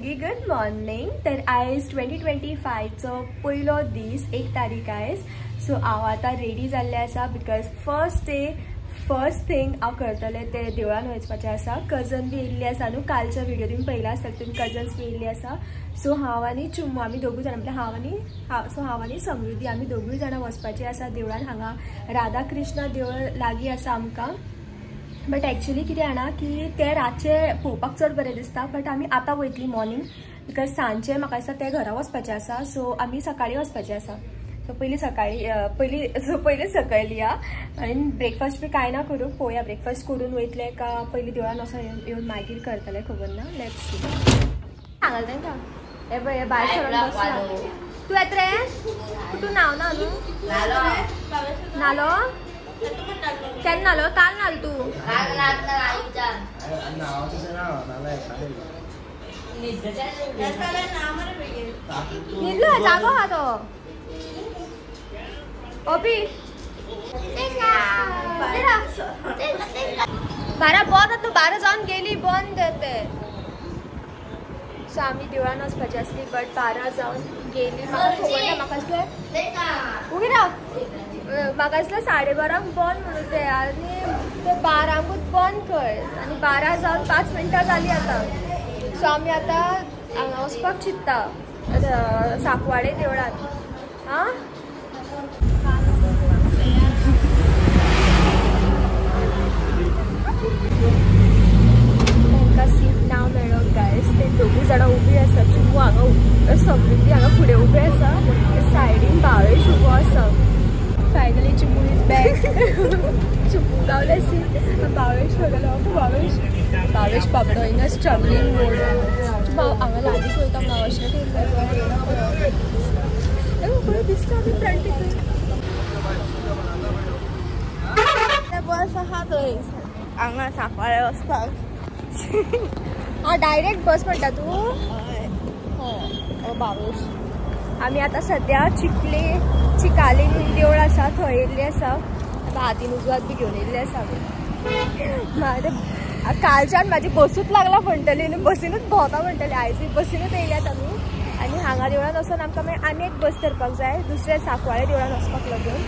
सगळी good morning. तर आयज 2025 चो पयलो दीस 1 तारीख आयज। सो हांव आतां रेडी जाल्लें आसा because first day first thing हांव करतलें तें देवळान वचपाचें आसा। कजन बी येयल्ली आसा न्हू, कालच्या व्हिडियो तुमी पयला आसता, तुमी कजन्स बी येयल्ली आसा। सो हांव आनी चुम्मू आमी दोगूय जाणां, म्हटल्यार हांव आनी समृद्धी आमी दोगूय जाणां वचपाचीं आसा देवळान। हांगा राधा कृष्णा देवळ लागीं आसा आमकां। बट एक्चुअली कितें जाणा की ते रातचे पळोवपाक चड बरें दिसता, बट आमी आतां वयतली मॉर्निंग because सांजचे म्हाका दिसता ते घरा वचपाचें आसा। सो आमी सकाळीं वचपाचें आसा। सो पयलीं सकाळीं पयलीं सकयल या आनी ब्रेकफास्ट बी कांय ना करूं, पळोवया ब्रेकफास्ट करून वयतले का पयलीं देवळान वचोन येवन मागीर करतले खबर ना। Let's see. सांगलें तांकां हे पळय भायर सरून बसला। तूं येत रे, तूं न्हाव ना न्हू? न्हालो केन्ना न्हालो? काल न्हाल तूं? न्हिदलो जागो आहा तो अभी। बारा बंद आतां, 12 जावन गेली बंद ते। सो आमी देवळान वचपाची आसली बट 12 जावन गेली। म्हाका खबर ना, म्हाका आसलें उगी राव, म्हाका आसलें 12:30 बंद म्हणून ते, आनी ते 12ंकूच बंद खंय आनी 12 जावन 5 मिनटां जाली आतां। सो आमी आतां हांगा वचपाक चिंत्ता साकवाडे देवळान। आं तांकां सीट ना मेळो गायस, ते दोगूय जाणां उबी आसा। चुमू हांगा, समृद्धी हांगा फुडें उबे आसा, सायडीन भावेश उबो आसा। Finally Chumu is back. Chumu Gawale seat, Bhavesh गेलो। भावेश भावेश बाबडो इन अ स्ट्रगलिंग मोड। हांगा लागीं पळयता म्हणून अशें पळय दिसता आमी फ्रंट बस आहा थंय हांगा साकवाळे वचपाक। आं डायरेक्ट बस म्हणटा तूं? हय भावेश। आमी आतां सद्या चिखले चिकाले देवळ आसा थंय येयल्ली आसा। आतां हातीन उजवात बी घेवन येयल्ली आसा आमी। कालच्यान म्हाजी बसूच लागला म्हणटली न्हू, बसीनूच भोंवता म्हणटली। आयजूय बसीनूच येयल्यात आमी आनी हांगा देवळान वचोन आमकां मागीर आनी एक बस धरपाक जाय दुसऱ्या साकवाळे देवळान वचपाक लागून।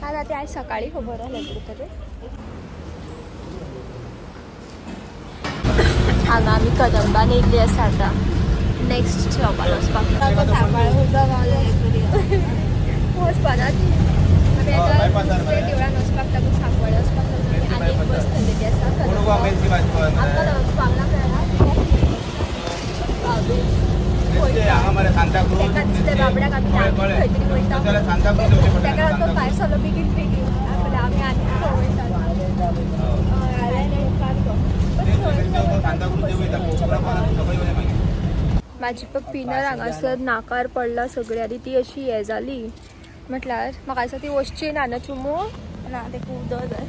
आतां ते आयज सकाळीं खबर आसलें कितें तरी। हांगा आमी कदंबान येयल्ली आसा आतां नेक्स्ट शॉपार वचपाक। वचपाना ती आमी आतां दुसऱ्या देवळान वचपाक लागून साकवाळे वचपाक लागून आमी आनी एक बस धरलेली आसा। आमकां वांगडा मेळ्ळा ताका दिसलें बाबड्याक आमी खंय तरी वयता, ताका लागून तो भायर सरलो बेगीन बेगीन। आमी आनी खंय वयता। म्हाजी पळय पिनर हांगासर नाकार पडला सगळी आनी ती अशी हें जाली म्हटल्यार म्हाका दिसता ती वचची ना न्हू चुमू? ना ते खूब उदक जाय।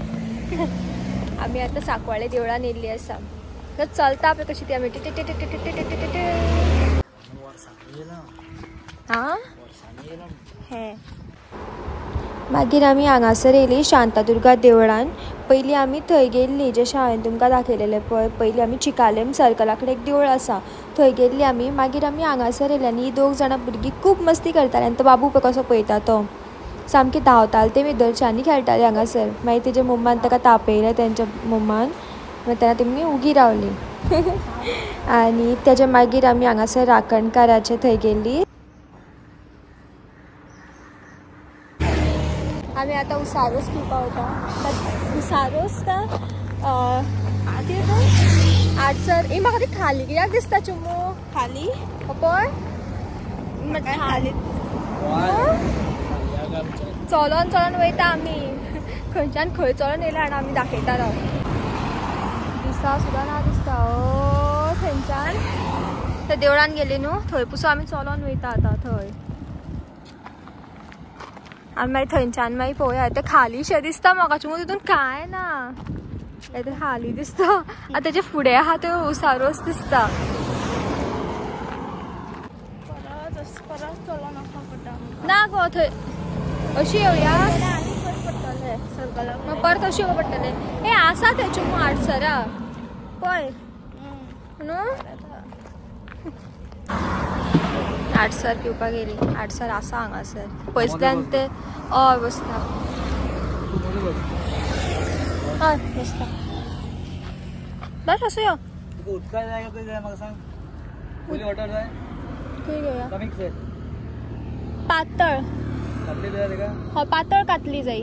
आमी आतां साकवाळे देवळान येयल्ली आसा। चलता पळय कशी ती आमी T T T T T T T. आं हें मागीर आमी हांगासर येयली शांतादुर्गा देवळान। पयलीं आमी थंय गेल्ली जशें हांवें तुमकां दाखयलेलें पळय, पयलीं आमी चिकालेम सर्कला कडेन एक देवूळ आसा थंय गेल्ली आमी। मागीर आमी हांगासर येयली आनी ही दोग जाणां भुरगीं खूब मस्ती करतालीं आनी तो बाबू पळय कसो पळयता तो सामकी धांवताले ते भितरच्यांनी खेळटाले हांगासर। मागीर तेजे मम्मान ताका तापयलें, तेंच्या मम्मान, मागीर तेन्ना तेमी उगी रावली। आनी तेज्या मागीर आमी हांगासर राखणकाराचे थंय गेल्ली। आमी आतां उसारोस पिवपा वता। उसारोस कितें आडसर ए म्हाका ती खाली कित्याक दिसता चुमू? खाली पळय खाली चलोन चलोन वयता आमी, खंयच्यान खंय चलोन येयला आनी आमी दाखयता राव। दिसा सुद्दां ना दिसता ओ थंयच्यान त्या देवळान गेली न्हू थंय पुसो आमी चलोन वयता आतां थंय। आमी मागीर थंयच्यान मागीर पळोवया। तें खाली शें दिसता म्हाका चुमू, तितून कांय ना, तें खाली दिसता। आतां तेजे फुडें आहा त्यो उसारोस दिसता। ना गो थंय अशी येवया मग परत अशी येवं पडटलें. हे आसा ते चुमू आडसरा पळय न्हू. आडसर पिवपाक गेली. आडसर आसा हांगासर पयसल्यान ते हय बसता. हय बसता. बस असो यो. खंय घेवया? पातळ. हय पातळ कातली जाय.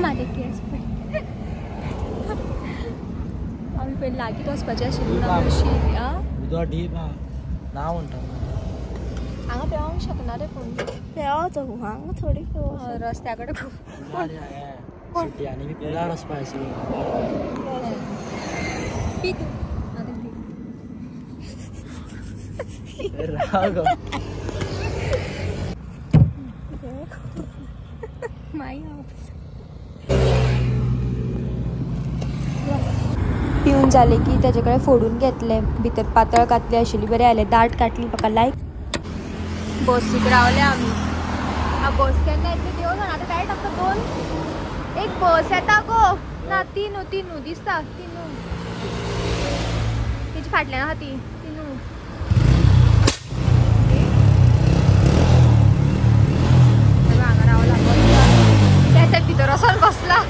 माझे केस पडले. आमी पयलीं लागींच वचपाचें आशिल्लें म्हणून आमी अशी येयली. आं हांगा पेंवंक शकना रे पूण. पेंवचो हांगा थोडी रस्त्या कडेन पी तूं. पिवन जालें की तेजे कडेन फोडून घेतलें. भितर पातळ कातली आशिल्ली बरें आयलें. दाट कातली म्हाका लायक. बसीक रावले आमी. बस केन्ना येतली देव जाणा. आतां डायरेक्ट आमकां दोन एक बस येता गो. ना तिनू तिनू दिसता तिनू. तेजी फाटल्यान आहा ती तिनू. हांगा रावला ते भितर वचोन बसला.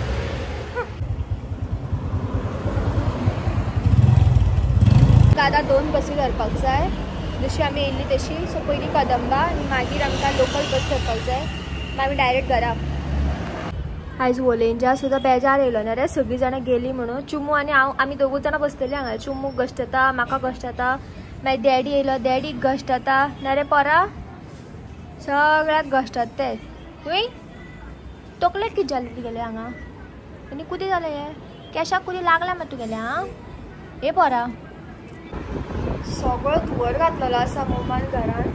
आतां दोन बसी धरपाक जाय जशी आमी येयल्ली तशी. सो पयलीं कदंबा आनी मागीर आमकां लोकल बस धरपाक जाय. मागीर आमी डायरेक्ट घरा. आयज वोलेंजा सुद्दां बेजार येयलो ना रे. सगळीं जाणां गेली म्हणून. चुमू आनी हांव आमी दोगूच जाणां बसतलीं हांगा. चुमूक घश्टता, म्हाका घश्टता, मागीर डॅडी येयलो डॅडीक घश्टता. ना रे पोरा सगळ्याक घश्टता ते. तुवें तकलेक कितें जालें तुगेलें हांगा? आनी कुदी जालें हें? केशाक कुदी लागला मरे तुगेलें? आं हे पोरा सगळो धुंवर घातलेलो आसा मम्मान घरान.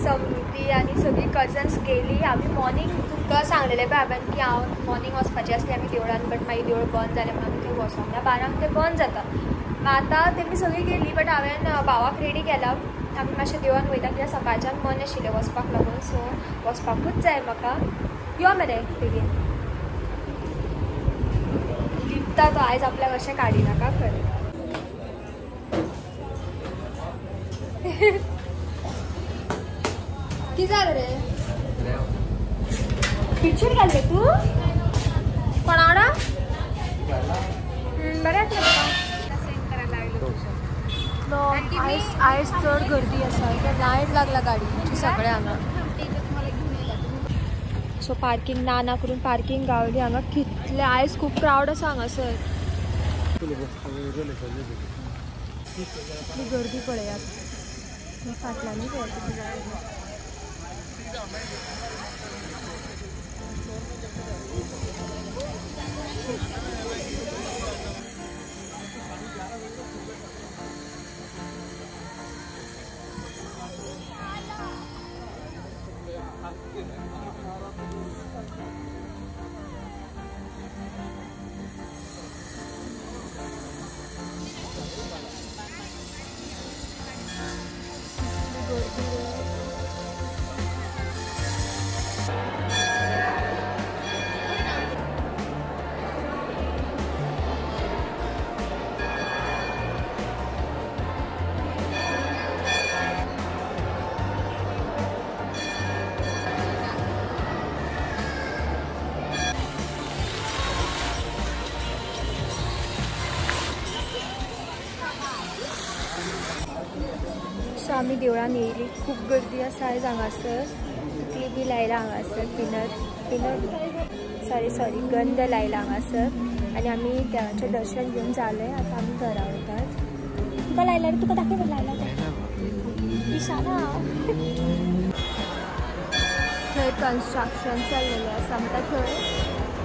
समृद्धी आनी सगळीं कजन्स गेली. आमी मॉर्निंग तुमकां सांगलेलें पळय हांवें की हांव मॉर्निंग वचपाचें आसलें आमी देवळान, बट मागीर देवूळ बंद जालें म्हणून आमी थंय वचोंक ना. 12 ते बंद जाता. आतां तेमी सगळीं गेली बट हांवें भावाक रेडी केला. आमी मातशें देवळान वयता कित्याक सकाळच्यान मन आशिल्लें वचपाक लागून. सो वचपाकूच जाय म्हाका. यो मरे बेगीन. लिपता तो आयज आपल्याक अशें काडिनाका खरें. कितें जालें रे? पिक्चर घातलें तूं कोणा वांगडा? बरें आसलें म्हाका. आयज आयज चड गर्दी आसा. लायन लागला गाडयेची सगळें हांगा. सो पार्किंग ना ना करून पार्किंग गावली हांगा. कितले आयज खूब क्रावड आसा हांगासर. इतली गर्दी पळयात. फाटल्यानूय पळयात कितली गर्दी. सो आमी देवळान येयली. खूब गर्दी आसा आयज हांगासर. तकली बी लायला हांगासर. पिनर पिनर सॉरी सॉरी गंध लायला हांगासर. आनी आमी देवाचें दर्शन घेवन जालें. आतां आमी घरा वतात. तुका लायला रे? तुका दाखय लायला दिसना. थंय कन्स्ट्रक्शन चल्लेलें आसा म्हणटा. थंय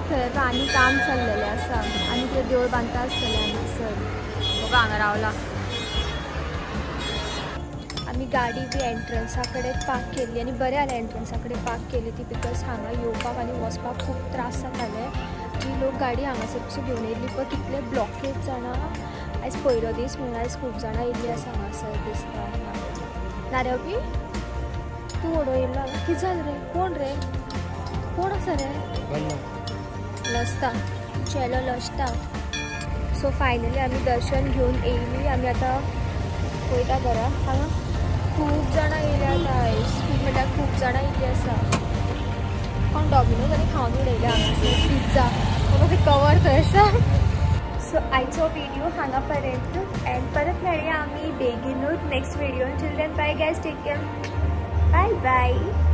थंय आनी काम चल्लेलें आसा आनी ते देवूळ बांदता आसतलें हांगासर. बघा हांगा रावला. आमी गाडी बी एंट्रन्सा कडेन पार्क केल्ली आनी बरें जालें एंट्रन्सा कडेन पार्क केली ती, because हांगा येवपाक आनी वचपाक खूब त्रास जाताले. जी लोक गाडी हांगासर पसून घेवन येयल्ली पळय कितले ब्लॉकेज जाणा. आयज पयलो दीस म्हणून आयज खूब जाणां येयल्ली आसा हांगासर दिसता. ना रे अभी तूं व्हडो येयलो. कितें जालें रे? कोण रे? कोण आसा रे? लसता चेलो लसता. सो फायनली आमी दर्शन घेवन येयली. आमी आतां वयता घरा. हांगा खूब जाणां येयल्या आतां आयज, खूब म्हणल्यार खूब जाणां येयल्ली आसा. कोण डॉमिनोज आनी खावन उडयल्या हांगासर पिझ्झा ते कवर थंय आसा. सो आयचो व्हिडिओ हांगा पर्यंत एंड परत मेळया आमी बेगीनूच next video. Children bye guys, take care, bye bye.